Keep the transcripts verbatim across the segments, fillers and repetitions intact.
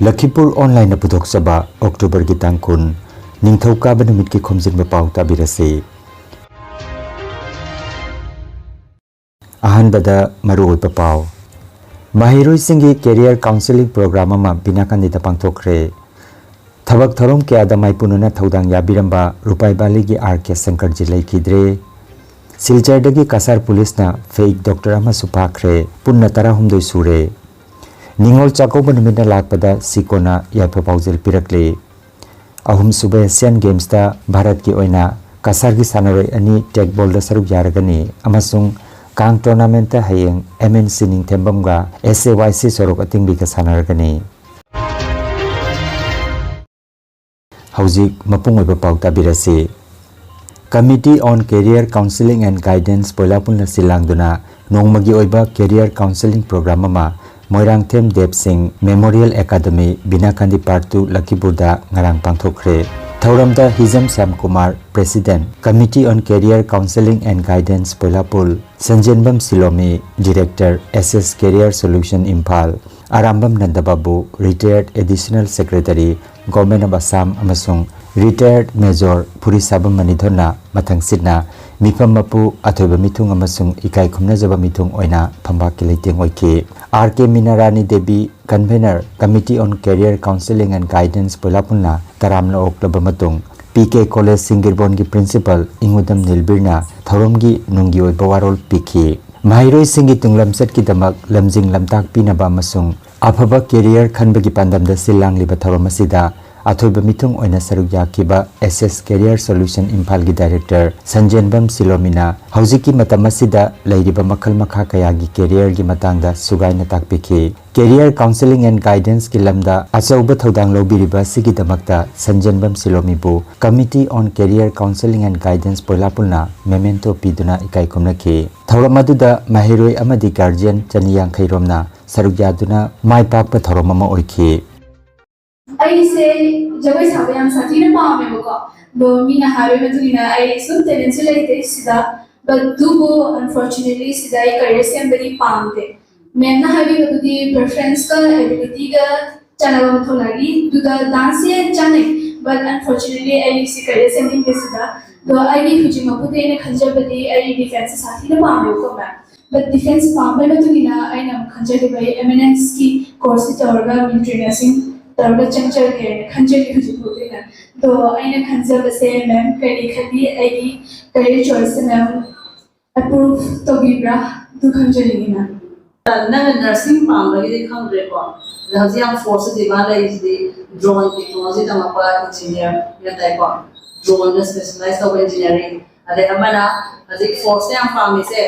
ꯂꯈꯤꯄꯨꯔ ꯑꯣꯟꯂꯥꯏꯟꯅ ꯄꯨꯊꯣꯛꯆꯕ ꯑꯣꯛꯇꯣꯕꯔꯒꯤ ꯇꯥꯡ ꯀꯨꯟ, ꯅꯤꯡꯊꯧꯀꯥꯕ ꯅꯨꯃꯤꯠꯀꯤ ꯈꯣꯝꯖꯤꯟꯕ ꯄꯥꯎ ꯇꯥꯕꯤꯔꯁꯤ꯫ ꯑꯍꯥꯟꯕꯗ ꯃꯔꯨꯑꯣꯏꯕ ꯄꯥꯎ꯫ ꯃꯍꯩꯔꯣꯏꯁꯤꯡꯒꯤ career counselling program ꯑꯃ ꯕꯤꯅꯥꯀꯥꯟꯗꯤꯗ ꯄꯥꯡꯊꯣꯛꯈ꯭ꯔꯦ꯫ ꯊꯕꯛ ꯊꯧꯔꯝ ꯀꯌꯥꯗ ꯃꯥꯏꯄꯨꯅꯅ ꯊꯧꯗꯥꯡ ꯌꯥꯕꯤꯔꯝꯕ ꯔꯨꯄꯥꯏ ꯚꯦꯂꯤꯒꯤ ꯑꯥꯔ ꯀꯦ ꯁꯪꯀꯔꯖꯤ ꯂꯩꯈꯤꯗ꯭ꯔꯦ꯫ ꯁꯤꯜꯆꯔꯗꯒꯤ ꯀꯁꯥꯔ ꯄꯨꯂꯤꯁꯅ fake doctor ꯑꯃꯁꯨ ꯐꯥꯈ꯭ꯔꯦ꯫ ꯄꯨꯟꯅ ꯇꯔꯥꯍꯨꯝꯗꯣꯏ ꯁꯨꯔꯦ꯫ ꯅꯤꯉꯣꯜ ꯆꯥꯛꯀꯧꯕ ꯅꯨꯃꯤꯠꯅ ꯂꯥꯛꯄꯗ ꯁꯤꯀꯣꯅ ꯌꯥꯏꯐ ꯄꯥꯎꯖꯦꯜ ꯄꯤꯔꯛꯂꯤ꯫ ꯑꯍꯨꯝꯁꯨꯕ ꯑꯦꯁꯤꯌꯥꯟ ꯒꯦꯝꯁꯇ ꯚꯥꯔꯠꯀꯤ ꯑꯣꯏꯅ ꯀꯁꯥꯔꯒꯤ ꯁꯥꯟꯅꯔꯣꯏ ꯑꯅꯤ ꯇꯦꯛꯕꯣꯜꯗ ꯁꯔꯨꯛ ꯌꯥꯔꯒꯅꯤ ꯑꯃꯁꯨꯡ ꯀꯥꯡ ꯇꯣꯔꯅꯥꯃꯦꯟꯠꯇ ꯍꯌꯦꯡ ꯑꯦꯝ ꯑꯦꯟ ꯁꯤ ꯅꯤꯡꯊꯦꯝꯕꯝꯒ ꯑꯦꯁ ꯑꯦ ꯋꯥꯏ ꯁꯤ ꯁꯣꯔꯣꯛ ꯑꯇꯤꯡꯕꯤꯒ ꯁꯥꯟꯅꯔꯒꯅꯤ꯫ ꯍꯧꯖꯤꯛ ꯃꯄꯨꯡ ꯑꯣꯏꯕ ꯄꯥꯎ ꯇꯥꯕꯤꯔꯁꯤ꯫ Committee on Career Counselling and Guidance ꯄꯣꯏꯂꯥꯄꯨꯜꯅ ꯁꯤꯜ ꯂꯥꯡꯗꯨꯅ ꯅꯣꯡꯃꯒꯤ ꯑꯣꯏꯕ career counselling program ꯑꯃ ꯃꯣꯏꯔꯥꯡꯊꯦꯝ ꯗꯦꯕ ꯁꯤꯡ ꯃꯦꯃꯣꯔꯤꯌꯦꯜ ꯑꯦꯀꯥꯗꯃꯤ ꯕꯤꯅꯥꯀꯥꯟꯗꯤ ꯄꯥꯔꯠ ꯇꯨ ꯂꯈꯤꯄꯨꯔꯗ ꯉꯔꯥꯡ ꯄꯥꯡꯊꯣꯛꯈ꯭ꯔꯦ꯫ ꯊꯧꯔꯝꯗ ꯍꯤꯖꯝ Shyam Kumar, President, Committee on Career Counselling and Guidance ꯄꯣꯏꯂꯥꯄꯨꯜ, ꯁꯟꯖꯦꯟꯕꯝ ꯁꯤꯂꯣꯃꯤ, Director, S S Career Solution Imphal, Arambam ꯅꯟꯗꯕꯥꯕꯨ, Retired Additional Secretary, Government of Assam ꯑꯃꯁꯨꯡ Retired Major ꯐꯨꯔꯤꯁꯥꯕꯝ ꯃꯅꯤꯊꯣꯟꯅ ꯃꯊꯪꯁꯤꯠꯅ ꯃꯤꯐꯝ ꯃꯄꯨ, ꯑꯊꯣꯏꯕ ꯃꯤꯊꯨꯡ ꯑꯃꯁꯨꯡ ꯏꯀꯥꯏ ꯈꯨꯝꯅꯖꯕ ꯃꯤꯊꯨꯡ ꯑꯣꯏꯅ ꯐꯝꯕꯥꯛꯀꯤ ꯂꯩꯇꯦꯡ ꯑꯣꯏꯈꯤ꯫ R K Minarani Devi, Convener, Committee on Career Counselling and Guidance ꯄꯣꯏꯂꯥꯄꯨꯜꯅ ꯇꯔꯥꯝꯅ ꯑꯣꯛꯂꯕ ꯃꯇꯨꯡ, ꯄꯤ ꯀꯦ ꯀꯣꯂꯦꯖ ꯁꯤꯡꯒꯤꯔꯕꯣꯟꯒꯤ Principal ꯏꯉꯨꯗꯝ ꯅꯤꯜꯕꯤꯔꯅ ꯊꯧꯔꯝꯒꯤ ꯅꯨꯡꯒꯤ ꯑꯣꯏꯕ ꯋꯥꯔꯣꯜ ꯄꯤꯈꯤ꯫ ꯃꯍꯩꯔꯣꯏꯁꯤꯡꯒꯤ ꯇꯨꯡꯂꯝꯆꯠꯀꯤꯗꯃꯛ ꯂꯝꯖꯤꯡ ꯂꯝꯇꯥꯛ ꯄꯤꯅꯕ ꯑꯃꯁꯨꯡ ꯑꯐꯕ career ꯈꯟꯕꯒꯤ ꯄꯥꯟꯗꯝꯗ ꯁꯤꯜ ꯂꯥꯡꯂꯤꯕ ꯊꯧꯔꯝ ꯑꯁꯤꯗ ꯑꯊꯣꯏꯕ ꯃꯤꯊꯨꯡ ꯑꯣꯏꯅ ꯁꯔꯨꯛ ꯌꯥꯈꯤꯕ S S Career Solution ꯏꯝꯐꯥꯜꯒꯤ Director ꯁꯟꯖꯦꯟꯕꯝ ꯁꯤꯂꯣꯃꯤꯅ ꯍꯧꯖꯤꯛꯀꯤ ꯃꯇꯝ ꯑꯁꯤꯗ ꯂꯩꯔꯤꯕ ꯃꯈꯜ ꯃꯈꯥ ꯀꯌꯥꯒꯤ careerꯒꯤ ꯃꯇꯥꯡꯗ ꯁꯨꯒꯥꯏꯅ ꯇꯥꯛꯄꯤꯈꯤ꯫ Career Counselling and Guidanceꯀꯤ ꯂꯝꯗ ꯑꯆꯧꯕ ꯊꯧꯗꯥꯡ ꯂꯧꯕꯤꯔꯤꯕ ꯑꯁꯤꯒꯤꯗꯃꯛꯇ ꯁꯟꯖꯦꯟꯕꯝ ꯁꯤꯂꯣꯃꯤꯕꯨ Committee on Career Counselling and Guidance ꯄꯣꯏꯂꯥꯄꯨꯜꯅ memento ꯄꯤꯗꯨꯅ ꯏꯀꯥꯏ ꯈꯨꯝꯅꯈꯤ꯫ ꯊꯧꯔꯝ ꯑꯗꯨꯗ ꯃꯍꯩꯔꯣꯏ ꯑꯃꯗꯤ guardian ꯆꯅꯤ ꯌꯥꯡꯈꯩ ꯔꯣꯝꯅ ꯁꯔꯨꯛ ꯌꯥꯗꯨꯅ ꯃꯥꯏ ꯄꯥꯛꯄ ꯊꯧꯔꯝ ꯑꯃ ꯑꯣꯏꯈꯤ꯫ ꯑꯩꯁꯦ ꯖꯒꯣꯏ ꯁꯥꯕ ꯌꯥꯝ ꯁꯥꯊꯤꯅ ꯄꯥꯝꯃꯦꯕꯀꯣ꯫ ꯑꯗꯣ ꯃꯤꯅ ꯍꯥꯏꯕꯒꯤ ꯃꯇꯨꯡ ꯏꯟꯅ ꯑꯩ ꯁꯨꯝ talentꯁꯨ ꯂꯩꯇꯦ ꯁꯤꯗ, but ꯑꯗꯨꯕꯨ unfortunately ꯁꯤꯗ ꯑꯩ career ꯁꯦꯝꯕꯗꯤ ꯄꯥꯝꯗꯦ꯫ Ma'amꯅ ꯍꯥꯏꯕꯤꯕꯗꯨꯗꯤ preferenceꯀ abilityꯒ ꯆꯥꯟꯅꯕ ꯑꯃ ꯊꯣꯛꯂꯛꯏ꯫ ꯑꯗꯨꯒ ꯗꯥꯟꯁꯁꯦ ꯆꯥꯅꯩ, but unfortunately ꯑꯩꯁꯤ ꯀꯔꯤꯌꯔ ꯁꯦꯝꯅꯤꯡꯗꯦ ꯁꯤꯗ꯫ ꯑꯗꯣ ꯑꯩꯒꯤ ꯍꯧꯖꯤꯛ ꯃꯄꯨꯗꯤ ꯑꯩꯅ ꯈꯟꯖꯕꯗꯤ ꯑꯩ ꯗꯤꯐꯦꯟꯁꯁꯦ ꯁꯥꯊꯤꯅ ꯄꯥꯝꯃꯦꯕꯀꯣ ꯃꯦꯝ꯫ But ꯗꯤꯐꯦꯟꯁ ꯄꯥꯝꯕꯒꯤ ꯃꯇꯨꯡ ꯏꯟꯅ ꯑꯩꯅ ꯑꯃꯨꯛ ꯈꯟꯖꯈꯤꯕ ꯑꯩ ꯑꯦꯝ ꯑꯦꯟ ꯑꯦꯟꯁꯀꯤ ꯀꯣꯔꯁꯁꯤ ꯇꯧꯔꯒ ꯃꯤꯂꯤꯇꯔꯤ ꯅꯔꯁꯤꯡ ꯇꯧꯔꯒ ꯆꯪꯖꯒꯦꯅ ꯈꯟꯖꯔꯤ ꯍꯧꯖꯤꯛ ꯐꯥꯎꯒꯤ ꯑꯣꯏꯅ꯫ ꯑꯗꯣ ꯑꯩꯅ ꯈꯟꯖꯕꯁꯦ ꯃꯦꯝ ꯀꯔꯤ ꯈꯜꯂꯤ, ꯑꯩꯒꯤ ꯀꯔꯤꯌꯔ ꯆꯣꯏꯁꯁꯦ ꯃꯦꯝ ꯑꯦꯄ꯭ꯔꯨꯞ ꯇꯧꯕꯤꯕ꯭ꯔꯥ? ꯑꯗꯨ ꯈꯪꯖꯅꯤꯡꯉꯤ ꯃꯦꯝ꯫ ꯅꯪꯅ ꯅꯔꯁꯤꯡ ꯄꯥꯝꯕꯒꯤꯗꯤ ꯈꯪꯗ꯭ꯔꯦꯀꯣ꯫ ꯑꯗ ꯍꯧꯖꯤꯛ ꯌꯥꯝ ꯐꯣꯔꯁꯇ ꯗꯤꯃꯥꯟ ꯂꯩꯔꯤꯁꯤꯗꯤ ꯗ꯭ꯔꯣꯟ ꯇꯦꯛꯅꯣꯂꯣꯖꯤ ꯇꯝꯃꯛꯄ ꯏꯟꯖꯤꯅꯤꯌꯥꯔ ꯍꯥꯏ ꯇꯥꯏꯀꯣ꯫ ꯗ꯭ꯔꯣꯟꯗ ꯁ꯭ꯄꯦꯁꯦꯂꯥꯏꯁ ꯇꯧꯕ ꯏꯟꯖꯤꯅꯤꯌꯥꯔꯤꯡ꯫ ꯑꯗꯩ ꯑꯃꯅ ꯍꯧꯖꯤꯛ ꯐꯣꯔꯁꯇ ꯌꯥꯝ ꯄꯥꯝꯃꯤꯁꯦ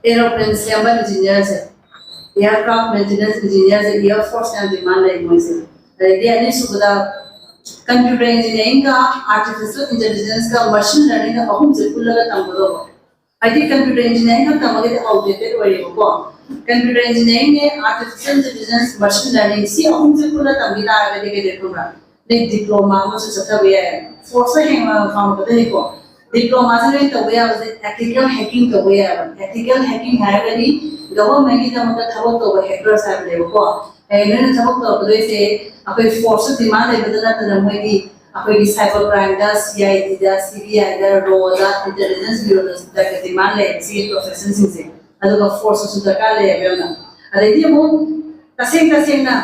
ꯑꯦꯔꯣꯄ꯭ꯂꯦꯟ ꯁꯦꯝꯕ ꯏꯟꯖꯤꯅꯤꯌꯥꯔꯁꯦ, ꯑꯦꯌꯥꯔꯀ꯭ꯔꯥꯐ ꯃꯦꯟꯇꯦꯅꯦꯟꯁ ꯏꯟꯖꯤꯅꯤꯌꯥꯔꯁꯦ, ꯑꯦꯌꯥꯔ ꯐꯣꯔꯁ ꯌꯥꯝ ꯗꯤꯃꯥꯟ ꯂꯩ ꯃꯣꯏꯁꯦ꯫ ꯑꯗꯩꯗꯤ ꯑꯅꯤꯁꯨꯕꯗ ꯀꯝꯄ꯭ꯌꯨꯇꯔ ꯏꯟꯖꯤꯅꯤꯌꯥꯔꯤꯡꯒ ꯑꯥꯔꯇꯤꯐꯤꯁꯤꯌꯦꯜ ꯏꯟꯇꯦꯂꯤꯖꯦꯟꯁꯀ ꯃꯁꯤꯟ ꯂꯔꯅꯤꯡꯒ ꯑꯍꯨꯝꯁꯦ ꯄꯨꯜꯂꯒ ꯇꯝꯒꯗꯧꯕ꯫ ꯍꯥꯏꯗꯤ ꯀꯝꯄ꯭ꯌꯨꯇꯔ ꯏꯟꯖꯤꯅꯤꯌꯥꯔꯤꯡ ꯈꯛ ꯇꯝꯃꯒꯗꯤ ꯑꯥꯎꯠꯗꯦꯇꯦꯠ ꯑꯣꯏꯔꯦꯕꯀꯣ꯫ ꯀꯝꯄ꯭ꯌꯨꯇꯔ ꯏꯟꯖꯤꯅꯤꯌꯥꯔꯤꯡꯅꯦ, ꯑꯥꯔꯇꯤꯐꯤꯁꯤꯌꯦꯜ ꯏꯟꯇꯦꯂꯤꯖꯦꯟꯁ, ꯃꯁꯤꯟ ꯂꯔꯅꯤꯡ ꯁꯤ ꯑꯍꯨꯝꯁꯦ ꯄꯨꯟꯅ ꯇꯝꯈꯤ ꯇꯥꯔꯒꯗꯤ ꯀꯩꯗꯧ ꯈꯪꯕ꯭ꯔꯥ? ꯅꯣꯏ ꯗꯤꯄ꯭ꯂꯣꯃꯥ ꯑꯃꯁꯨ ꯆꯠꯊꯕ ꯌꯥꯏ꯫ ꯐꯣꯔꯁꯇ ꯍꯦꯟꯅ ꯐꯪꯉꯛꯀꯗꯣꯏꯅꯤꯀꯣ꯫ ꯗꯤꯄ꯭ꯂꯣꯃꯥꯁꯦ ꯅꯣꯏ ꯇꯧꯕ ꯌꯥꯕꯁꯦ ꯑꯦꯊꯤꯀꯦꯜ ꯍꯦꯀꯤꯡ ꯇꯧꯕ ꯌꯥꯏꯕ꯫ ꯑꯦꯊꯤꯀꯦꯜ ꯍꯦꯀꯤꯡ ꯍꯥꯏꯔꯒꯗꯤ ꯒꯚꯔꯟꯃꯦꯟꯒꯤꯗꯃꯛꯇ ꯊꯕꯛ ꯇꯧꯕ ꯍꯦꯀꯔꯁ ꯍꯥꯏꯕꯅꯦꯕꯀꯣ꯫ ꯍꯌꯦꯡ ꯅꯣꯏꯅ ꯊꯕꯛ ꯇꯧꯔꯛꯀꯗꯣꯏꯁꯦ ꯑꯩꯈꯣꯏ ꯐꯣꯔꯁꯇ ꯗꯤꯃꯥꯟ ꯂꯩꯕꯗ ꯅꯠꯇꯅ ꯃꯣꯏꯒꯤ ꯑꯩꯈꯣꯏꯒꯤ cyber ꯀ꯭ꯔꯥꯏꯝꯗ, C I ꯗꯤꯗ, C B ꯑꯥꯏꯗ, ꯔꯣꯗ, ꯏꯟꯇꯦꯂꯤꯖꯦꯟꯁ ꯕ꯭ꯌꯨꯔꯣꯗ ꯗꯤꯃꯥꯟ ꯂꯩꯌꯦꯕ ꯁꯤꯒꯤ ꯄ꯭ꯔꯣꯐꯦꯁꯟꯁꯤꯡꯁꯦ꯫ ꯑꯗꯨꯒ ꯐꯣꯔꯁꯇꯁꯨ ꯗꯔꯀꯥꯔ ꯂꯩꯌꯦꯕ ꯌꯥꯝꯅ꯫ ꯑꯗꯩꯗꯤ ꯑꯃꯨꯛ ꯇꯁꯦꯡ ꯇꯁꯦꯡꯅ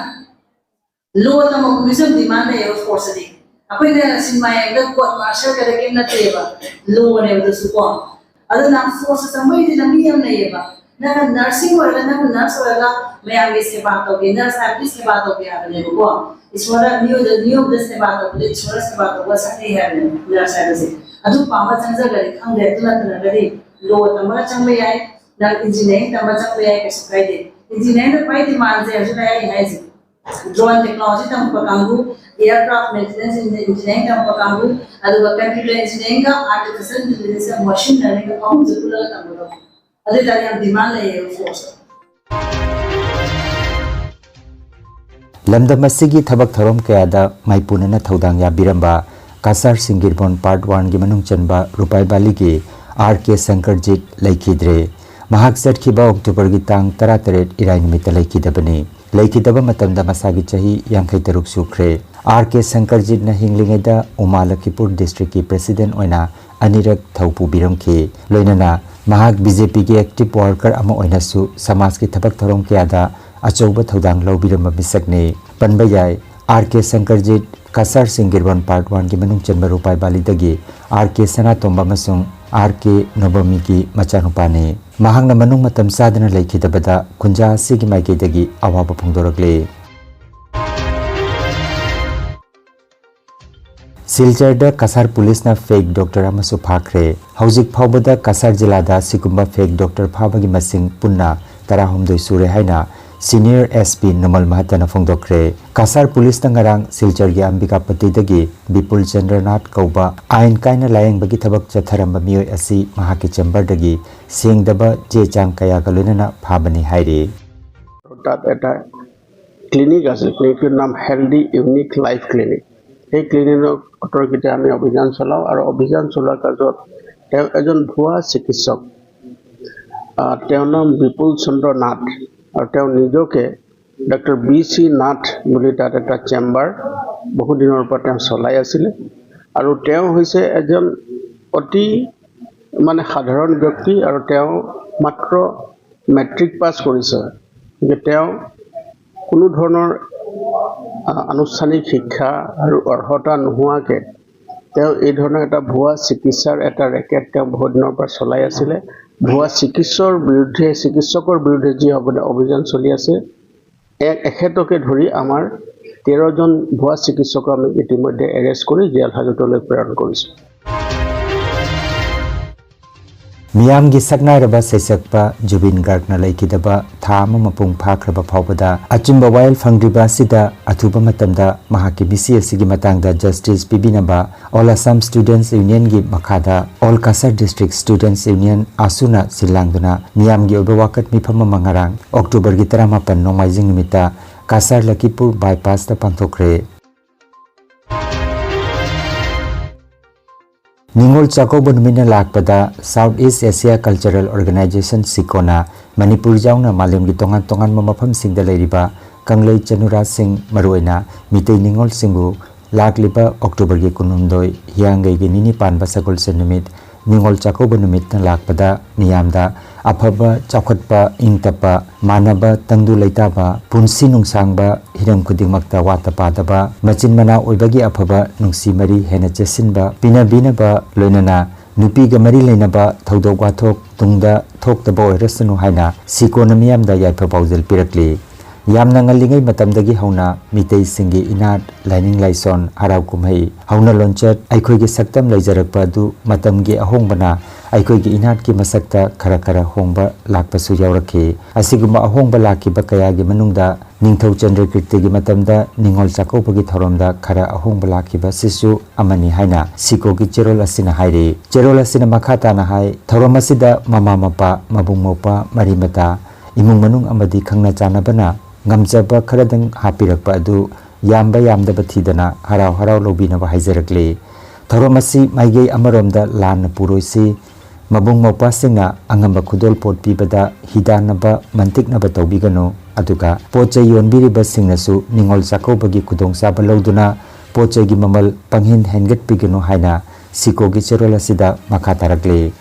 ꯂꯣ ꯇꯝꯃꯛꯄ ꯃꯤꯁꯨ ꯌꯥꯝ ꯗꯤꯃꯥꯟ ꯂꯩꯌꯦꯕ ꯐꯣꯔꯁꯇꯗꯤ꯫ ꯑꯩꯈꯣꯏꯅ ꯁꯤꯅꯦꯃꯥ ꯌꯦꯡꯕꯗ ꯀꯣꯔꯠ ꯃꯥꯔꯁꯦꯜ ꯀꯗ ꯀꯩꯝ ꯅꯠꯇꯦꯕ, ꯂꯣꯅꯦꯕ ꯑꯗꯨꯁꯨ ꯀꯣ꯫ ꯑꯗꯨꯅ ꯐꯣꯔꯁꯇ ꯆꯪꯕꯒꯤꯗꯤ ꯂꯝꯕꯤ ꯌꯥꯝ ꯂꯩꯌꯦꯕ꯫ ꯅꯪꯅ ꯅꯔꯁꯤꯡ ꯑꯣꯏꯔꯒ, ꯅꯪꯅ ꯅꯔꯁ ꯑꯣꯏꯔꯒ ꯃꯌꯥꯝꯒꯤ ꯁꯦꯕꯥ ꯇꯧꯒꯦ, ꯅꯔꯁ ꯍꯥꯏꯕꯗꯤ ꯁꯦꯕꯥ ꯇꯧꯒꯦ ꯍꯥꯏꯕꯅꯦꯕꯀꯣ꯫ ꯏꯁꯣꯔꯅ ꯃꯤꯑꯣꯏꯕ, ꯃꯤꯑꯣꯏꯕꯗ ꯁꯦꯕꯥ ꯇꯧꯕꯗ ꯏꯁꯣꯔꯅ ꯁꯦꯕꯥ ꯇꯧꯕ ꯁꯛꯅꯩ ꯍꯥꯏꯕꯅꯦ ꯅꯔꯁ ꯍꯥꯏꯕꯁꯦ꯫ ꯑꯗꯨ ꯄꯥꯝꯕ ꯆꯪꯖꯒ꯭ꯔꯗꯤ ꯈꯪꯗꯦ, ꯑꯗꯨ ꯅꯠꯇ꯭ꯔꯒꯗꯤ ꯂꯣ ꯇꯝꯕꯒ ꯆꯪꯕ ꯌꯥꯏ, ꯅꯪ ꯏꯟꯖꯤꯅꯤꯌꯥꯔꯤꯡ ꯇꯝꯕ ꯆꯪꯕ ꯌꯥꯏ, ꯀꯩꯁꯨ ꯀꯥꯏꯗꯦ꯫ ꯏꯟꯖꯤꯅꯤꯌꯥꯔꯤꯡꯗ ꯈ꯭ꯋꯥꯏ ꯗꯤꯃꯥꯟꯁꯦ ꯍꯧꯖꯤꯛ ꯑꯩ ꯍꯥꯏꯁꯦ ꯗ꯭ꯔꯣꯟ ꯇꯦꯛꯅꯣꯂꯣꯖꯤ ꯇꯝꯃꯛꯄ ꯀꯥꯡꯕꯨ, ꯑꯦꯌꯔꯀ꯭ꯔꯥꯐ ꯃꯦꯟꯇꯦꯅꯦꯟꯁ ꯏꯟꯖꯤꯅꯤꯌꯥꯔꯤꯡ ꯇꯝꯃꯛꯄ ꯀꯥꯡꯕꯨ, ꯑꯗꯨꯒ ꯀꯝꯄ꯭ꯌꯨꯇꯔ ꯏꯟꯖꯤꯅꯤꯌꯥꯔꯤꯡꯒ ꯑꯥꯔꯇꯤꯐꯤꯁꯤꯌꯦꯜ ꯏꯟꯇꯦꯂꯤꯖꯦꯟꯁꯀ ꯃꯁꯤꯟ ꯂꯔꯅꯤꯡꯒ ꯑꯍꯨꯝꯁꯦ ꯄꯨꯜꯂꯒ ꯇꯝꯒꯗꯧꯕ꯫ ꯑꯗꯨ ꯑꯣꯏꯇꯥꯔꯗꯤ ꯌꯥꯝ ꯗꯤꯃꯥꯟ ꯂꯩꯌꯦꯕ ꯐꯣꯔꯁꯇ꯫ ꯂꯝꯗꯝ ꯑꯁꯤꯒꯤ ꯊꯕꯛ ꯊꯧꯔꯝ ꯀꯌꯥꯗ ꯃꯥꯏꯄꯨꯅꯅ ꯊꯧꯗꯥꯡ ꯌꯥꯕꯤꯔꯝꯕ ꯀꯥꯁꯥꯔ ꯁꯤꯡꯒꯤꯔꯕꯣꯟ ꯄꯥꯔꯠ ꯋꯥꯟꯒꯤ ꯃꯅꯨꯡ ꯆꯟꯕ ꯔꯨꯄꯥꯏ ꯕꯥꯂꯤꯒꯤ ꯑꯥꯔ ꯀꯦ ꯁꯪꯀꯔꯖꯤꯠ ꯂꯩꯈꯤꯗ꯭ꯔꯦ꯫ ꯃꯍꯥꯛ ꯆꯠꯈꯤꯕ ꯑꯣꯛꯇꯣꯕꯔꯒꯤ ꯇꯥꯡ ꯇꯔꯥꯇꯔꯦꯠ ꯏꯔꯥꯏ ꯅꯨꯃꯤꯠꯇ ꯂꯩꯈꯤꯗꯕꯅꯤ꯫ ꯂꯩꯈꯤꯗꯕ ꯃꯇꯝꯗ ꯃꯁꯥꯒꯤ ꯆꯍꯤ ꯌꯥꯡꯈꯩ ꯇꯔꯨꯛ ꯁꯨꯈ꯭ꯔꯦ꯫ ꯑꯥꯔ ꯀꯦ ꯁꯪꯀꯔꯖꯤꯠꯅ ꯍꯤꯡꯂꯤꯉꯩꯗ ꯎꯃꯥ ꯂꯈꯤꯄꯨꯔ ꯗꯤꯁꯇ꯭ꯔꯤꯛꯀꯤ ꯄ꯭ꯔꯦꯁꯤꯗꯦꯟꯠ ꯑꯣꯏꯅ ꯑꯅꯤꯔꯛ ꯊꯧ ꯄꯨꯕꯤꯔꯝꯈꯤ꯫ ꯂꯣꯏꯅꯅ ꯃꯍꯥꯛ ꯕꯤ ꯖꯦ ꯄꯤꯒꯤ ꯑꯦꯛꯇꯤꯚ ꯋꯥꯔꯀꯔ ꯑꯃ ꯑꯣꯏꯅꯁꯨ ꯁꯃꯥꯖꯀꯤ ꯊꯕꯛ ꯊꯧꯔꯝ ꯀꯌꯥꯗ ꯑꯆꯧꯕ ꯊꯧꯗꯥꯡ ꯂꯧꯕꯤꯔꯝꯕ ꯃꯤꯁꯛꯅꯤ꯫ ꯄꯟꯕ ꯌꯥꯏ, ꯑꯥꯔ ꯀꯦ ꯁꯪꯀꯔꯖꯤꯠ ꯀꯁꯥꯔ ꯁꯤꯡꯒꯤ ꯔꯣꯟ ꯄꯥꯔꯠ ꯋꯥꯟꯒꯤ ꯃꯅꯨꯡ ꯆꯟꯕ ꯔꯨꯄꯥꯏ ꯕꯥꯂꯤꯗꯒꯤ ꯑꯥꯔ ꯀꯦ ꯁꯅꯥꯇꯣꯝꯕ ꯑꯃꯁꯨꯡ ꯑꯥꯔ ꯀꯦ ꯅꯣꯕꯃꯤꯒꯤ ꯃꯆꯥꯅꯨꯄꯥꯅꯤ꯫ ꯃꯍꯥꯛꯅ ꯃꯅꯨꯡ ꯃꯇꯝ ꯆꯥꯗꯅ ꯂꯩꯈꯤꯗꯕꯗ ꯈꯨꯟꯖꯥ ꯑꯁꯤꯒꯤ ꯃꯥꯏꯀꯩꯗꯒꯤ ꯑꯋꯥꯕ ꯐꯣꯡꯗꯣꯔꯛꯂꯤ꯫ ꯁꯤꯜꯆꯔꯗ ꯀꯁꯥꯔ ꯄꯨꯂꯤꯁꯅ ꯐꯦꯛ ꯗꯣꯛꯇꯔ ꯑꯃꯁꯨ ꯐꯥꯈ꯭ꯔꯦ꯫ ꯍꯧꯖꯤꯛ ꯐꯥꯎꯕꯗ ꯀꯁꯥꯔ ꯖꯤꯂꯥꯗ ꯁꯤꯒꯨꯝꯕ ꯐꯦꯛ ꯗꯣꯛꯇꯔ ꯐꯥꯕꯒꯤ ꯃꯁꯤꯡ ꯄꯨꯟꯅ ꯇꯔꯥꯍꯨꯝꯗꯣꯏ ꯁꯨꯔꯦ ꯍꯥꯏꯅ ꯁꯤꯅꯤꯌꯔ ꯑꯦꯁ ꯄꯤ ꯅꯨꯃꯜ ꯃꯍꯠꯇꯅ ꯐꯣꯡꯗꯣꯛꯈ꯭ꯔꯦ꯫ ꯀꯁꯥꯔ ꯄꯨꯂꯤꯁꯅ ꯉꯔꯥꯡ ꯁꯤꯜꯆꯔꯒꯤ ꯑꯝꯕꯤꯀꯥꯄꯇꯤꯗꯒꯤ ꯕꯤꯄꯨꯜ ꯆꯟꯗ꯭ꯔꯅꯥꯊ ꯀꯧꯕ ꯑꯥꯏꯟ ꯀꯥꯏꯅ ꯂꯥꯌꯦꯡꯕꯒꯤ ꯊꯕꯛ ꯆꯠꯊꯔꯝꯕ ꯃꯤꯑꯣꯏ ꯑꯁꯤ ꯃꯍꯥꯛꯀꯤ ꯆꯦꯝꯕꯔꯗꯒꯤ ꯁꯦꯡꯗꯕ ꯆꯦ ꯆꯥꯡ ꯀꯌꯥꯒ ꯂꯣꯏꯅꯅ ꯐꯥꯕꯅꯤ ꯍꯥꯏꯔꯤ꯫ তাত এটা ক্লিনিক আছে, ক্লিনিকটোৰ নাম হেল্ডি ইউনিক লাইফ ক্লিনিক। সেই ক্লিনিকৰ অতৰ্কিতে আমি অভিযান চলাওঁ আৰু অভিযান চলোৱাৰ কাৰ্যত তেওঁ এজন ভুৱা চিকিৎসক, আহ, তেওঁৰ নাম বিপুল চন্দ্ৰ নাথ আৰু তেওঁ নিজকে ডক্টৰ বি চি নাথ বুলি তাত এটা চেম্বাৰ বহু দিনৰ পৰা তেওঁ চলাই আছিলে আৰু তেওঁ হৈছে এজন অতি মানে সাধাৰণ ব্যক্তি আৰু তেওঁ মাত্ৰ মেট্ৰিক পাছ কৰিছে, গতিকে তেওঁ কোনো ধৰণৰ আ, আনুষ্ঠানিক শিক্ষা আৰু অৰ্হতা নোহোৱাকে তেওঁ এই ধৰণৰ এটা ভুৱা চিকিৎসাৰ এটা ৰেকেট তেওঁ বহুত দিনৰ পৰা চলাই আছিলে। ভুৱা চিকিৎসকৰ বিৰুদ্ধে, চিকিৎসকৰ বিৰুদ্ধে যি অভ-, অভিযান চলি আছে, এক এখেতকে ধৰি আমাৰ তেৰজন ভুৱা চিকিৎসকক আমি ইতিমধ্যে এৰেষ্ট কৰি জেল হাজতলৈ প্ৰেৰণ কৰিছোঁ। ꯃꯤꯌꯥꯝꯒꯤ ꯁꯛꯅꯥꯏꯔꯕ ꯁꯩꯁꯛꯄ ꯖꯨꯕꯤꯟ ꯒꯥꯔꯒꯅ ꯂꯩꯈꯤꯗꯕ ꯊꯥ ꯑꯃ ꯃꯄꯨꯡ ꯐꯥꯈ꯭ꯔꯕ ꯐꯥꯎꯕꯗ ꯑꯆꯨꯝꯕ ꯋꯥꯌꯦꯜ ꯐꯪꯗ꯭ꯔꯤꯕ ꯑꯁꯤꯗ ꯑꯊꯨꯕ ꯃꯇꯝꯗ ꯃꯍꯥꯛꯀꯤ ꯃꯤꯁꯤ ꯑꯁꯤꯒꯤ ꯃꯇꯥꯡꯗ justice ꯄꯤꯕꯤꯅꯕ All Assam Students Union ꯒꯤ ꯃꯈꯥꯗ All Kasar District Students Union, ASU ꯅ ꯁꯤꯜ ꯂꯥꯡꯗꯨꯅ ꯃꯤꯌꯥꯝꯒꯤ ꯑꯣꯏꯕ ꯋꯥꯀꯠ ꯃꯤꯐꯝ ꯑꯃ ꯉꯔꯥꯡ ꯑꯣꯛꯇꯣꯕꯔꯒꯤ ꯇꯔꯥꯃꯥꯄꯟ ꯅꯣꯡꯃꯥꯏꯖꯤꯡ ꯅꯨꯃꯤꯠꯇ ꯀꯁꯥꯔ ꯂꯈꯤꯄꯨꯔ ꯕꯥꯏꯄꯥꯁꯇ ꯄꯥꯡꯊꯣꯛꯈ꯭ꯔꯦ꯫ ꯅꯤꯉꯣꯜ ꯆꯥꯛꯀꯧꯕ ꯅꯨꯃꯤꯠꯅ ꯂꯥꯛꯄꯗ South East Asia Cultural Organization, ꯁꯤꯀꯣꯅ Manipur ꯌꯥꯎꯅ ꯃꯥꯂꯦꯝꯒꯤ ꯇꯣꯉꯥꯟ ꯇꯣꯉꯥꯟꯕ ꯃꯐꯝꯁꯤꯡꯗ ꯂꯩꯔꯤꯕ ꯀꯪꯂꯩ ꯆꯅꯨꯔꯥꯁꯤꯡ, ꯃꯔꯨꯑꯣꯏꯅ ꯃꯤꯇꯩ ꯅꯤꯉꯣꯜꯁꯤꯡꯕꯨ ꯂꯥꯛꯂꯤꯕ ꯑꯣꯛꯇꯣꯕꯔꯒꯤ ꯀꯨꯟꯍꯨꯝꯗꯣꯏ, ꯍꯤꯌꯥꯡꯒꯩꯒꯤ ꯅꯤꯅꯤ ꯄꯥꯟꯕ ꯁꯒꯣꯜꯁꯦꯟ ꯅꯨꯃꯤꯠ, ꯅꯤꯉꯣꯜ ꯆꯥꯛꯀꯧꯕ ꯅꯨꯃꯤꯠꯅ ꯂꯥꯛꯄꯗ ꯃꯤꯌꯥꯝꯗ ꯑꯐꯕ, ꯆꯥꯎꯈꯠꯄ, ꯏꯪ ꯇꯞꯄ, ꯃꯥꯟꯅꯕ, ꯇꯪꯗꯨ ꯂꯩꯇꯥꯕ, ꯄꯨꯟꯁꯤ ꯅꯨꯡꯁꯥꯡꯕ, ꯍꯤꯔꯝ ꯈꯨꯗꯤꯡꯃꯛꯇ ꯋꯥꯠꯇ ꯄꯥꯗꯕ, ꯃꯆꯤꯟ ꯃꯅꯥꯎ ꯑꯣꯏꯕꯒꯤ ꯑꯐꯕ, ꯅꯨꯡꯁꯤ ꯃꯔꯤ ꯍꯦꯟꯅ ꯆꯦꯠꯁꯤꯟꯕ, ꯄꯤꯅꯕꯤꯅꯕ, ꯂꯣꯏꯅꯅ ꯅꯨꯄꯤꯒ ꯃꯔꯤ ꯂꯩꯅꯕ ꯊꯧꯗꯣꯛ ꯋꯥꯊꯣꯛ ꯇꯨꯡꯗ ꯊꯣꯛꯇꯕ ꯑꯣꯏꯔꯁꯅꯨ ꯍꯥꯏꯅ ꯁꯤꯀꯣꯅ ꯃꯤꯌꯥꯝꯗ ꯌꯥꯏꯐ ꯄꯥꯎꯖꯦꯜ ꯄꯤꯔꯛꯂꯤ꯫ ꯌꯥꯝꯅ ꯉꯜꯂꯤꯉꯩ ꯃꯇꯝꯗꯒꯤ ꯍꯧꯅ ꯃꯤꯇꯩꯁꯤꯡꯒꯤ ꯏꯅꯥꯠ, ꯂꯥꯏꯅꯤꯡ ꯂꯥꯏꯁꯣꯟ, ꯍꯔꯥꯎ ꯀꯨꯝꯍꯩ, ꯍꯧꯅ ꯂꯣꯟꯆꯠ, ꯑꯩꯈꯣꯏꯒꯤ ꯁꯛꯇꯝ ꯂꯩꯖꯔꯛꯄ ꯑꯗꯨ ꯃꯇꯝꯒꯤ ꯑꯍꯣꯡꯕꯅ ꯑꯩꯈꯣꯏꯒꯤ ꯏꯅꯥꯠꯀꯤ ꯃꯁꯛꯇ ꯈꯔ ꯈꯔ ꯍꯣꯡꯕ ꯂꯥꯛꯄꯁꯨ ꯌꯥꯎꯔꯛꯈꯤ꯫ ꯑꯁꯤꯒꯨꯝꯕ ꯑꯍꯣꯡꯕ ꯂꯥꯛꯈꯤꯕ ꯀꯌꯥꯒꯤ ꯃꯅꯨꯡꯗ ꯅꯤꯡꯊꯧ ꯆꯟꯗ꯭ꯔꯀꯤꯔꯇꯤꯒꯤ ꯃꯇꯝꯗ ꯅꯤꯉꯣꯜ ꯆꯥꯛꯀꯧꯕꯒꯤ ꯊꯧꯔꯝꯗ ꯈꯔ ꯑꯍꯣꯡꯕ ꯂꯥꯛꯈꯤꯕ ꯑꯁꯤꯁꯨ ꯑꯃꯅꯤ ꯍꯥꯏꯅ ꯁꯤꯀꯣꯒꯤ ꯆꯦꯔꯣꯜ ꯑꯁꯤꯅ ꯍꯥꯏꯔꯤ꯫ ꯆꯦꯔꯣꯜ ꯑꯁꯤꯅ ꯃꯈꯥ ꯇꯥꯅ ꯍꯥꯏ, ꯊꯧꯔꯝ ꯑꯁꯤꯗ ꯃꯃꯥ ꯃꯄꯥ, ꯃꯕꯨꯡ ꯃꯧꯄ꯭ꯋꯥ, ꯃꯔꯤ ꯃꯇꯥ, ꯏꯃꯨꯡ ꯃꯅꯨꯡ ꯑꯃꯗꯤ ꯈꯪꯅ ꯆꯥꯟꯅꯕꯅ ꯉꯝꯖꯕ ꯈꯔꯗꯪ ꯍꯥꯞꯄꯤꯔꯛꯄ ꯑꯗꯨ ꯌꯥꯝꯕ ꯌꯥꯝꯗꯕ ꯊꯤꯗꯅ ꯍꯔꯥꯎ ꯍꯔꯥꯎ ꯂꯧꯕꯤꯅꯕ ꯍꯥꯏꯖꯔꯛꯂꯤ꯫ ꯊꯧꯔꯝ ꯑꯁꯤ ꯃꯥꯏꯀꯩ ꯑꯃꯔꯣꯝꯗ ꯂꯥꯟꯅ ꯄꯨꯔꯣꯏꯁꯤ, ꯃꯕꯨꯡ ꯃꯧꯄ꯭ꯋꯥꯁꯤꯡꯅ ꯑꯉꯝꯕ ꯈꯨꯗꯣꯜꯄꯣꯠ ꯄꯤꯕꯗ ꯍꯤꯗꯥꯟꯅꯕ, ꯃꯟꯇꯤꯛꯅꯕ ꯇꯧꯕꯤꯒꯅꯨ, ꯑꯗꯨꯒ ꯄꯣꯠ ꯆꯩ ꯌꯣꯟꯕꯤꯔꯤꯕꯁꯤꯡꯅꯁꯨ ꯅꯤꯉꯣꯜ ꯆꯥꯛꯀꯧꯕꯒꯤ ꯈꯨꯗꯣꯡꯆꯥꯕ ꯂꯧꯗꯨꯅ ꯄꯣꯠ ꯆꯩꯒꯤ ꯃꯃꯜ ꯄꯪꯍꯦꯟ ꯍꯦꯟꯒꯠꯄꯤꯒꯅꯨ ꯍꯥꯏꯅ ꯁꯤꯀꯣꯒꯤ ꯆꯦꯔꯣꯜ ꯑꯁꯤꯗ ꯃꯈꯥ ꯇꯥꯔꯛꯂꯤ꯫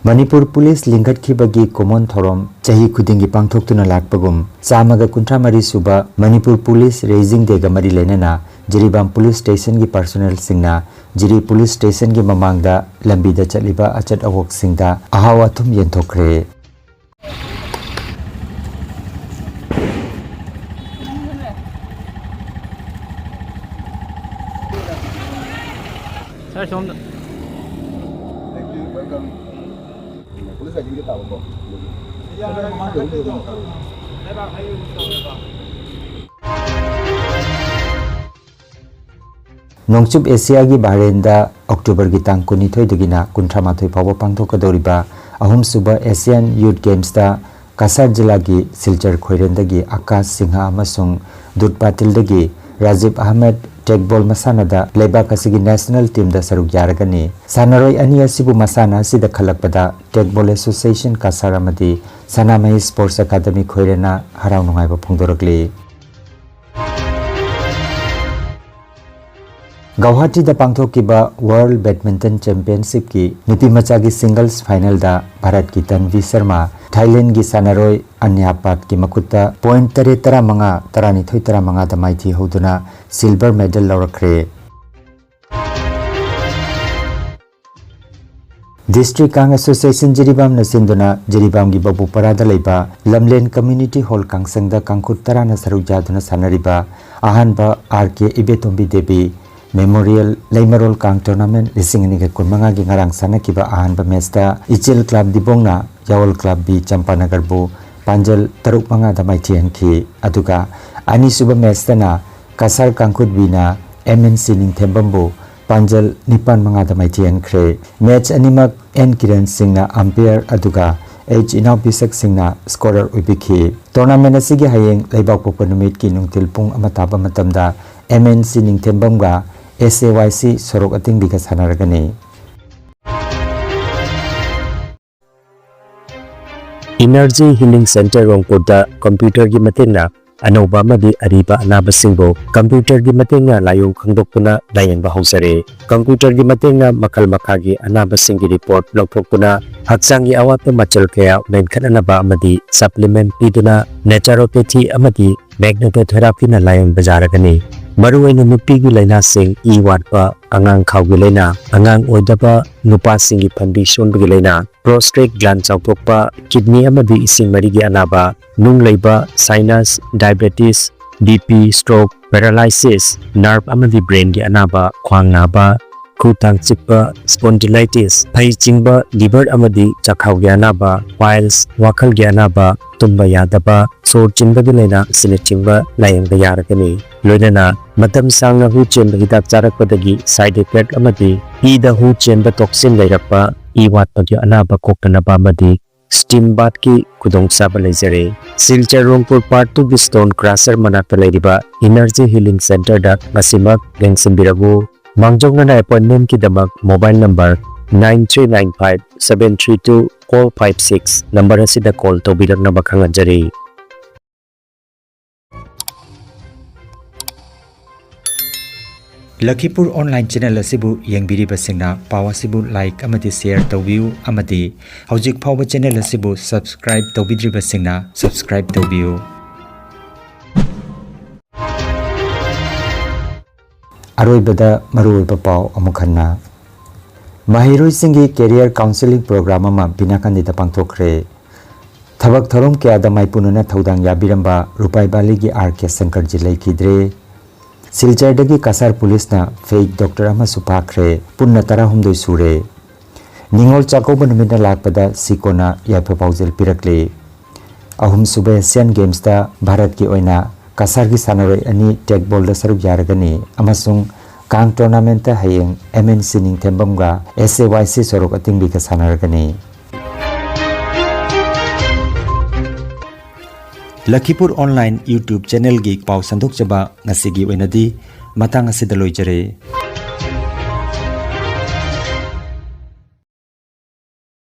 ꯃꯅꯤꯄꯨꯔ ꯄꯨꯂꯤꯁ ꯂꯤꯡꯈꯠꯈꯤꯕꯒꯤ ꯀꯨꯃꯣꯟ ꯊꯧꯔꯝ ꯆꯍꯤ ꯈꯨꯗꯤꯡꯒꯤ ꯄꯥꯡꯊꯣꯛꯇꯨꯅ ꯂꯥꯛꯄꯒꯨꯝ, ꯆꯥꯝꯃꯒ ꯀꯨꯟꯊ꯭ꯔꯥ ꯃꯔꯤ ꯁꯨꯕ ꯃꯅꯤꯄꯨꯔ ꯄꯨꯂꯤꯁ ꯔꯦꯖꯤꯡ ꯗꯦꯒ ꯃꯔꯤ ꯂꯩꯅꯅ ꯖꯤꯔꯤꯕꯥꯝ ꯄꯨꯂꯤꯁ ꯁ꯭ꯇꯦꯁꯟꯒꯤ ꯄꯥꯔꯁꯣꯅꯦꯜꯁꯤꯡꯅ ꯖꯤꯔꯤ ꯄꯨꯂꯤꯁ ꯁ꯭ꯇꯦꯁꯟꯒꯤ ꯃꯃꯥꯡꯗ ꯂꯝꯕꯤꯗ ꯆꯠꯂꯤꯕ ꯑꯆꯠ ꯑꯋꯣꯛꯁꯤꯡꯗ ꯑꯍꯥꯎ ꯑꯊꯨꯝ ꯌꯦꯟꯊꯣꯛꯈ꯭ꯔꯦ꯫ ꯁꯥꯔ, ꯁꯣꯝꯗ꯫ Thank you, welcome. ꯄꯨꯂꯤꯁ ꯔꯥꯏꯖꯤꯡꯗ ꯇꯥꯕꯀꯣ꯫ ꯅꯣꯡꯆꯨꯞ ꯑꯦꯁꯤꯌꯥꯒꯤ ꯕꯍꯔꯦꯟꯗ ꯑꯣꯛꯇꯣꯕꯔꯒꯤ ꯇꯥꯡ ꯀꯨꯟꯅꯤꯊꯣꯏꯗꯒꯤꯅ ꯀꯨꯟꯊ꯭ꯔꯥ ꯃꯥꯊꯣꯏ ꯐꯥꯎꯕ ꯄꯥꯡꯊꯣꯛꯀꯗꯧꯔꯤꯕ ꯑꯍꯨꯝꯁꯨꯕ ꯑꯦꯁꯤꯌꯥꯟ ꯌꯨꯠ ꯒꯦꯝꯁꯇ ꯀꯁꯥꯔ ꯖꯤꯂꯥꯒꯤ ꯁꯤꯜꯆꯔ ꯈꯣꯏꯔꯦꯟꯗꯒꯤ ꯑꯀꯥꯁ ꯁꯤꯡꯍ ꯑꯃꯁꯨꯡ ꯗꯨꯠ ꯄꯥꯇꯤꯜꯗꯒꯤ ꯔꯥꯖꯤꯕ ꯑꯍꯃꯦꯗ ꯇꯦꯛꯕꯣꯜ ꯃꯁꯥꯟꯅꯗ ꯂꯩꯕꯥꯛ ꯑꯁꯤꯒꯤ ꯅꯦꯁꯅꯦꯜ ꯇꯤꯝꯗ ꯁꯔꯨꯛ ꯌꯥꯔꯒꯅꯤ꯫ ꯁꯥꯟꯅꯔꯣꯏ ꯑꯅꯤ ꯑꯁꯤꯕꯨ ꯃꯁꯥꯟꯅ ꯑꯁꯤꯗ ꯈꯜꯂꯛꯄꯗ ꯇꯦꯛꯕꯣꯜ ꯑꯦꯁꯣꯁꯤꯌꯦꯁꯟ ꯀꯁꯥꯔ ꯑꯃꯗꯤ ꯁꯅꯥꯃꯍꯤ ꯁ꯭ꯄꯣꯔꯠꯁ ꯑꯦꯀꯥꯗꯃꯤ ꯈꯣꯏꯔꯦꯅ ꯍꯔꯥꯎ ꯅꯨꯡꯉꯥꯏꯕ ꯐꯣꯡꯗꯣꯔꯛꯂꯤ꯫ ꯒꯧꯍꯥꯇꯤꯗ ꯄꯥꯡꯊꯣꯛꯈꯤꯕ ꯋꯥꯔꯜꯗ ꯕꯦꯗꯃꯤꯟꯇꯟ ꯆꯦꯝꯄꯤꯌꯟꯁꯤꯞꯀꯤ ꯅꯨꯄꯤꯃꯆꯥꯒꯤ ꯁꯤꯡꯒꯜꯁ ꯐꯥꯏꯅꯦꯜꯗ ꯚꯥꯔꯠꯀꯤ ꯇꯟꯚꯤ ꯁꯔꯃ ꯊꯥꯏꯂꯦꯟꯗꯒꯤ ꯁꯥꯟꯅꯔꯣꯏ ꯑꯟꯌꯥꯄꯥꯠꯀꯤ ꯃꯈꯨꯠꯇ ꯄꯣꯏꯟꯠ ꯇꯔꯦꯠ ꯇꯔꯥꯃꯉꯥ, ꯇꯔꯥꯅꯤꯊꯣꯏ ꯇꯔꯥꯃꯉꯥꯗ ꯃꯥꯏꯊꯤꯍꯧꯗꯨꯅ ꯁꯤꯜꯚꯔ ꯃꯦꯗꯜ ꯂꯧꯔꯛꯈ꯭ꯔꯦ꯫ ꯗꯤꯁꯇ꯭ꯔꯤꯛ ꯀꯥꯡ ꯑꯦꯁꯣꯁꯤꯌꯦꯁꯟ ꯖꯤꯔꯤꯕꯥꯝꯅ ꯁꯤꯟꯗꯨꯅ ꯖꯤꯔꯤꯕꯥꯝꯒꯤ ꯕꯕꯨꯄꯔꯥꯗ ꯂꯩꯕ ꯂꯝꯂꯦꯟ ꯀꯝꯃ꯭ꯌꯨꯅꯤꯇꯤ ꯍꯣꯜ ꯀꯥꯡꯁꯪꯗ ꯀꯥꯡꯈꯨꯠ ꯇꯔꯥꯅ ꯁꯔꯨꯛ ꯌꯥꯗꯨꯅ ꯁꯥꯟꯅꯔꯤꯕ ꯑꯍꯥꯟꯕ ꯑꯥꯔ ꯀꯦ ꯏꯕꯦꯇꯣꯝꯕꯤ ꯗꯦꯕꯤ ꯃꯦꯃꯣꯔꯤꯌꯦꯜ ꯂꯩꯃꯔꯣꯜ ꯀꯥꯡ ꯇꯣꯔꯅꯥꯃꯦꯟꯠ ꯂꯤꯁꯤꯡ ꯑꯅꯤꯒ ꯀꯨꯟꯃꯉꯥꯒꯤ ꯉꯔꯥꯡ ꯁꯥꯟꯅꯈꯤꯕ ꯑꯍꯥꯟꯕ ꯃꯦꯆꯇ ꯏꯆꯦꯜ ꯀ꯭ꯂꯕ ꯗꯤꯕꯣꯡꯅ ꯌꯥꯋꯜ ꯀ꯭ꯂꯕ ꯕꯤ ꯆꯝꯄꯥꯅꯒꯔꯕꯨ ꯄꯥꯟꯖꯜ ꯇꯔꯨꯛ ꯃꯉꯥꯗ ꯃꯥꯏꯊꯤꯍꯟꯈꯤ꯫ ꯑꯗꯨꯒ ꯑꯅꯤꯁꯨꯕ ꯃꯦꯆꯇꯅ ꯀꯁꯥꯔ ꯀꯥꯡꯈꯨꯠ ꯕꯤꯅ ꯑꯦꯝ ꯑꯦꯟ ꯁꯤ ꯅꯤꯡꯊꯦꯝꯕꯝꯕꯨ ꯄꯥꯟꯖꯜ ꯅꯤꯄꯥꯟ ꯃꯉꯥꯗ ꯃꯥꯏꯊꯤꯍꯟꯈ꯭ꯔꯦ꯫ ꯃꯦꯆ ꯑꯅꯤꯃꯛ ꯑꯦꯟ ꯀꯤꯔꯟ ꯁꯤꯡꯅ ꯑꯝꯄꯤꯌꯔ ꯑꯗꯨꯒ ꯑꯩꯆ ꯏꯅꯥꯎꯄꯤꯁꯛ ꯁꯤꯡꯅ ꯁ꯭ꯀꯣꯔꯔ ꯑꯣꯏꯕꯤꯈꯤ꯫ ꯇꯣꯔꯅꯥꯃꯦꯟ ꯑꯁꯤꯒꯤ ꯍꯌꯦꯡ ꯂꯩꯕꯥꯛꯄꯣꯛꯄ ꯅꯨꯃꯤꯠꯀꯤ ꯅꯨꯡꯊꯤꯜ ꯄꯨꯡ ꯑꯃ ꯇꯥꯕ ꯃꯇꯝꯗ ꯑꯦꯝ ꯑꯦꯟ ꯁꯤ ꯅꯤꯡꯊꯦꯝꯕꯝꯒ ꯑꯦꯁ ꯑꯦ ꯋꯥꯏ ꯁꯤ ꯁꯣꯔꯣꯛ ꯑꯇꯤꯡꯕꯤꯒ ꯁꯥꯟꯅꯔꯒꯅꯤ꯫ ꯏꯅꯔꯖꯤ ꯍꯤꯂꯤꯡ ꯁꯦꯟꯇꯔ ꯔꯣꯡꯄꯨꯔꯗ ꯀꯝꯄ꯭ꯌꯨꯇꯔꯒꯤ ꯃꯇꯦꯡꯅ ꯑꯅꯧꯕ ꯑꯃꯗꯤ ꯑꯔꯤꯕ ꯑꯅꯥꯕꯁꯤꯡꯕꯨ ꯀꯝꯄ꯭ꯌꯨꯇꯔꯒꯤ ꯃꯇꯦꯡꯅ ꯂꯥꯏꯑꯣꯡ ꯈꯪꯗꯣꯛꯇꯨꯅ ꯂꯥꯌꯦꯡꯕ ꯍꯧꯖꯔꯦ꯫ ꯀꯝꯄ꯭ꯌꯨꯇꯔꯒꯤ ꯃꯇꯦꯡꯅ ꯃꯈꯜ ꯃꯈꯥꯒꯤ ꯑꯅꯥꯕꯁꯤꯡꯒꯤ ꯔꯤꯄꯣꯔꯠ ꯂꯧꯊꯣꯛꯇꯨꯅ ꯍꯛꯆꯥꯡꯒꯤ ꯑꯋꯥꯠꯄ ꯃꯆꯜ ꯀꯌꯥ ꯃꯦꯟꯈꯠꯅꯅꯕ ꯑꯃꯗꯤ ꯁꯄ꯭ꯂꯤꯃꯦꯟꯠ ꯄꯤꯗꯨꯅ ꯅꯦꯆꯔꯣꯄꯦꯊꯤ ꯑꯃꯗꯤ ꯃꯦꯒꯅꯦꯇꯣꯊꯦꯔꯥꯄꯤꯅ ꯂꯥꯌꯦꯡꯕ ꯌꯥꯔꯒꯅꯤ꯫ ꯃꯔꯨꯑꯣꯏꯅ ꯅꯨꯄꯤꯒꯤ ꯂꯥꯏꯅꯥꯁꯤꯡ, ꯏ ꯋꯥꯠꯄ, ꯑꯉꯥꯡ ꯈꯥꯎꯒꯤ ꯂꯥꯏꯅꯥ, ꯑꯉꯥꯡ ꯑꯣꯏꯗꯕ, ꯅꯨꯄꯥꯁꯤꯡꯒꯤ ꯐꯟꯕꯤ ꯁꯣꯟꯕꯒꯤ ꯂꯥꯏꯅꯥ, ꯄ꯭ꯔꯣꯁꯇꯦꯠ ꯒ꯭ꯂꯥꯟ ꯆꯥꯎꯊꯣꯛꯄ, ꯀꯤꯗꯅꯤ ꯑꯃꯗꯤ ꯏꯁꯤꯡ ꯃꯔꯤꯒꯤ ꯑꯅꯥꯕ, ꯅꯨꯡ ꯂꯩꯕ, sinus, diabetes, B P, stroke, paralysis, nerve ꯑꯃꯗꯤ ꯕ꯭ꯔꯦꯟꯒꯤ ꯑꯅꯥꯕ, ꯈ꯭ꯋꯥꯡ ꯅꯥꯕ, ꯈꯨ ꯇꯥꯡ ꯆꯤꯛꯄ, ꯁ꯭ꯄꯣꯟꯗꯤꯂꯥꯏꯇꯤꯁ, ꯐꯩ ꯆꯤꯡꯕ, ꯂꯤꯚꯔ ꯑꯃꯗꯤ ꯆꯥꯛꯈꯥꯎꯒꯤ ꯑꯅꯥꯕ, ꯄꯥꯏꯜꯁ, ꯋꯥꯈꯜꯒꯤ ꯑꯅꯥꯕ, ꯇꯨꯝꯕ ꯌꯥꯗꯕ, ꯁꯣꯔ ꯆꯤꯟꯕꯒꯤ ꯂꯥꯏꯅꯥ ꯑꯁꯤꯅꯆꯤꯡꯕ ꯂꯥꯌꯦꯡꯕ ꯌꯥꯔꯒꯅꯤ꯫ ꯂꯣꯏꯅꯅ ꯃꯇꯝ ꯁꯥꯡꯅ ꯍꯨ ꯆꯦꯟꯕ ꯍꯤꯗꯥꯛ ꯆꯥꯔꯛꯄꯗꯒꯤ ꯁꯥꯏꯗ ꯏꯐꯦꯛ ꯑꯃꯗꯤ ꯏꯗ ꯍꯨ ꯆꯦꯟꯕ ꯇꯣꯛꯁꯤꯟ ꯂꯩꯔꯛꯄ, ꯏ ꯋꯥꯠꯄꯒꯤ ꯑꯅꯥꯕ ꯀꯣꯛꯇꯅꯕ ꯑꯃꯗꯤ steam bathꯀꯤ ꯈꯨꯗꯣꯡꯆꯥꯕ ꯂꯩꯖꯔꯦ꯫ ꯁꯤꯜꯆꯔ ꯔꯣꯡꯄꯨꯔ Part Twoꯒꯤ stone crusher ꯃꯅꯥꯛꯇ ꯂꯩꯔꯤꯕ Energy Healing Centreꯗ ꯉꯁꯤꯃꯛ ꯌꯦꯡꯁꯤꯟꯕꯤꯔꯛꯎ꯫ ꯃꯥꯡꯖꯧꯅꯅ appointmentꯀꯤꯗꯃꯛ mobile number nine three nine five seven three two four five six number ꯑꯁꯤꯗ call ꯇꯧꯕꯤꯔꯛꯅꯕ ꯈꯪꯍꯟꯖꯔꯤ꯫ ꯂꯈꯤꯄꯨꯔ online channel ꯑꯁꯤꯕꯨ ꯌꯦꯡꯕꯤꯔꯤꯕꯁꯤꯡꯅ ꯄꯥꯎ ꯑꯁꯤꯕꯨ like ꯑꯃꯗꯤ share ꯇꯧꯕꯤꯌꯨ ꯑꯃꯗꯤ ꯍꯧꯖꯤꯛ ꯐꯥꯎꯕ channel ꯑꯁꯤꯕꯨ subscribe ꯇꯧꯕꯤꯗ꯭ꯔꯤꯕꯁꯤꯡꯅ subscribe ꯇꯧꯕꯤꯌꯨ꯫ ꯑꯔꯣꯏꯕꯗ ꯃꯔꯨꯑꯣꯏꯕ ꯄꯥꯎ ꯑꯃꯨꯛ ꯍꯟꯅ꯫ ꯃꯍꯩꯔꯣꯏꯁꯤꯡꯒꯤ career counselling program ꯑꯃ ꯕꯤꯅꯥꯀꯥꯟꯗꯤꯗ ꯄꯥꯡꯊꯣꯛꯈ꯭ꯔꯦ꯫ ꯊꯕꯛ ꯊꯧꯔꯝ ꯀꯌꯥꯗ ꯃꯥꯏꯄꯨꯅꯅ ꯊꯧꯗꯥꯡ ꯌꯥꯕꯤꯔꯝꯕ ꯔꯨꯄꯥꯏ ꯚꯦꯂꯤꯒꯤ ꯑꯥꯔ ꯀꯦ ꯁꯪꯀꯔꯖꯤ ꯂꯩꯈꯤꯗ꯭ꯔꯦ꯫ ꯁꯤꯜꯆꯔꯗꯒꯤ ꯀꯁꯥꯔ ꯄꯨꯂꯤꯁꯅ fake doctor ꯑꯃꯁꯨ ꯐꯥꯈ꯭ꯔꯦ꯫ ꯄꯨꯟꯅ ꯇꯔꯥꯍꯨꯝꯗꯣꯏ ꯁꯨꯔꯦ꯫ ꯅꯤꯉꯣꯜ ꯆꯥꯛꯀꯧꯕ ꯅꯨꯃꯤꯠꯅ ꯂꯥꯛꯄꯗ ꯁꯤꯀꯣꯅ ꯌꯥꯏꯐ ꯄꯥꯎꯖꯦꯜ ꯄꯤꯔꯛꯂꯤ꯫ ꯑꯍꯨꯝꯁꯨꯕ Asian Gamesꯇ ꯚꯥꯔꯠꯀꯤ ꯑꯣꯏꯅ ꯀꯁꯥꯔꯒꯤ ꯁꯥꯟꯅꯔꯣꯏ ꯑꯅꯤ tag ballꯗ ꯁꯔꯨꯛ ꯌꯥꯔꯒꯅꯤ ꯑꯃꯁꯨꯡ ꯀꯥꯡ tournamentꯇ ꯍꯌꯦꯡ ꯑꯦꯝ ꯑꯦꯟ ꯁꯤ ꯅꯤꯡꯊꯦꯝꯕꯝꯒ ꯑꯦꯁ ꯑꯦ ꯋꯥꯏ ꯁꯤ ꯁꯣꯔꯣꯛ ꯑꯇꯤꯡꯕꯤꯒ ꯁꯥꯟꯅꯔꯒꯅꯤ꯫ ꯂꯈꯤꯄꯨꯔ online YouTube channelꯒꯤ ꯄꯥꯎ ꯁꯟꯗꯣꯛꯆꯕ ꯉꯁꯤꯒꯤ ꯑꯣꯏꯅꯗꯤ ꯃꯇꯥꯡ ꯑꯁꯤꯗ ꯂꯣꯏꯖꯔꯦ꯫